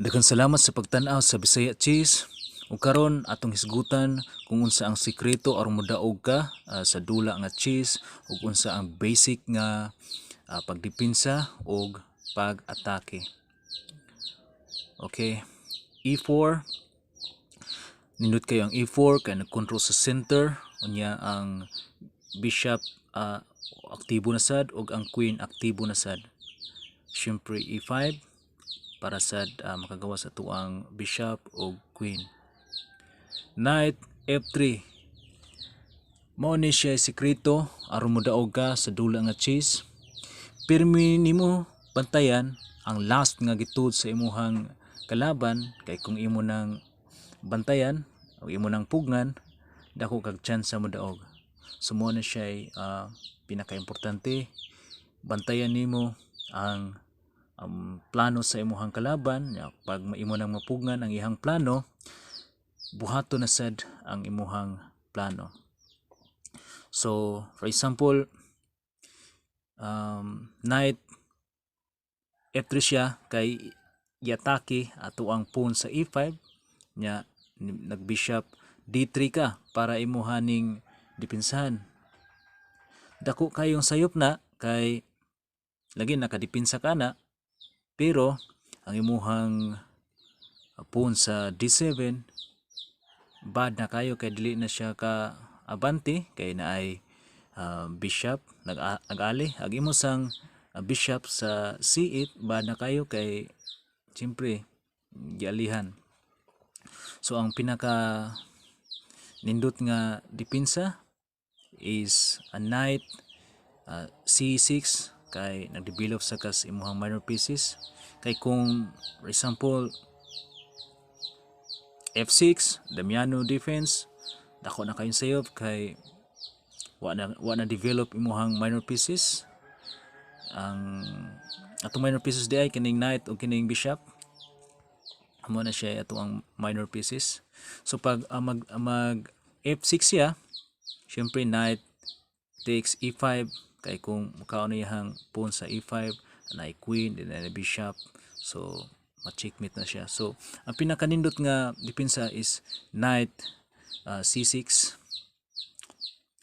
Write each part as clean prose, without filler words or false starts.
Daghang salamat sa pagtan-aw sa Bisaya Chess. Ug karon atong hisgutan kung unsa ang sikreto aron modaog ka sa dula nga chess ug unsa ang basic nga pagdepensa ug pag-atake. Okay. E4. Nindot kayo ang E4 kay nag-control sa center, unya ang bishop aktibo na sad ug ang queen aktibo na sad. Syempre E5 para sad makagawas ato ang bishop ug queen. Knight F3. Mao ni siya sikreto aron modaog ka sa dula nga chess. Pirmi nimo bantayan ang last nga gituod sa imuhang kalaban kay kung imo nang bantayan o imo nang pugngan, dako kag chance mo daog. So mao na siya pinakaimportante, bantayan nimo ang plano sa imuhang kalaban. Ya, pag imo nang mapugngan ang iyang plano, buhato na sad ang imuhang plano. So for example, knight F3 siya kay iatake ato ang pawn sa E5, nya nag bishop D3 ka para imuha ning depensahan. Dako kayong sayop na kay lagi nakadepensa ka na, pero ang imuhang pawn sa D7 bad na kayo kay dili na siya ka abante kay naay bishop nag-ali. Ag imo sang bishop sa C8, bad na kayo kay siyempre gialihan. So ang pinaka nindot nga depensa is a knight C6 kay nagdevelop sa kas imuhang minor pieces. Kay kung for example F6, Damiano Defense, dako na kayong sayop kay wa na develop imuhang minor pieces. Ang atong minor pieces di ay kining knight o kining bishop. Amo na siya ato ang minor pieces. So pag mag F6 siya, syempre knight takes E5 kay kung mukaon na iyang pawn sa E5, na queen, then na bishop. So ma-checkmate na siya. So ang pinakanindot nga depensa is knight C6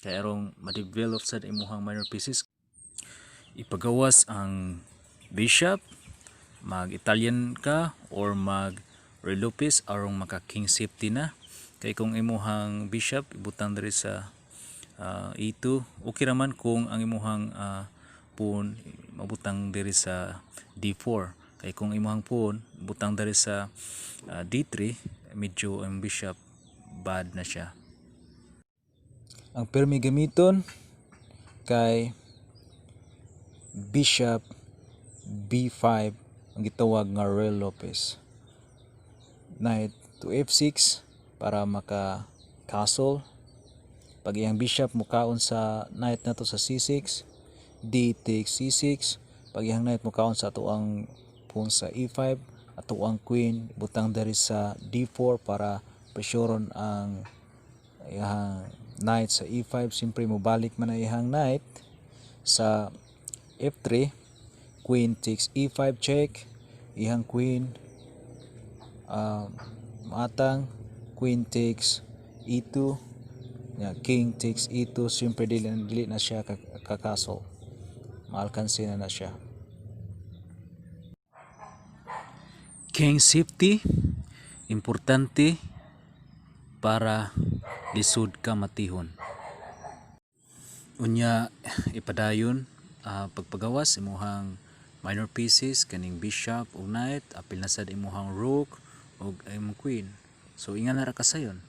kay arong ma-develop sa imuhang minor pieces. Ipagawas ang bishop, mag Italian ka or mag Ruy Lopez arong maka king safety na. Kay kung imuhang bishop ibutang diri sa E2, okay raman kung ang imuhang pawn mabutang diri sa D4. Kay kung imuhang pawn butang diri sa D3, medyo ang bishop bad na siya. Ang permi gamiton kay bishop B5, ang gitawag nga Ruy Lopez. Knight to F6 para maka castle. Pag iyang bishop mukaon sa knight na to sa C6, D takes C6. Pag iyang knight mukaon sa ato ang pawn sa E5, ato ang queen butang diri sa D4 para pressuron ang iyang knight sa E5. Siyempre mobalik man ang iyang knight sa F3. Queen takes E5 check. Iyang queen matang, queen takes E2 ya, king takes E2. Siyempre dili na siya ka-castle, maalkansi na na siya. King safety importante para lisod ka matihon. Unya ipadayon pagpagawas imuhang minor pieces kaning bishop ug knight, apil na sad imuhang rook ug imong queen. So ingana ra kasayon.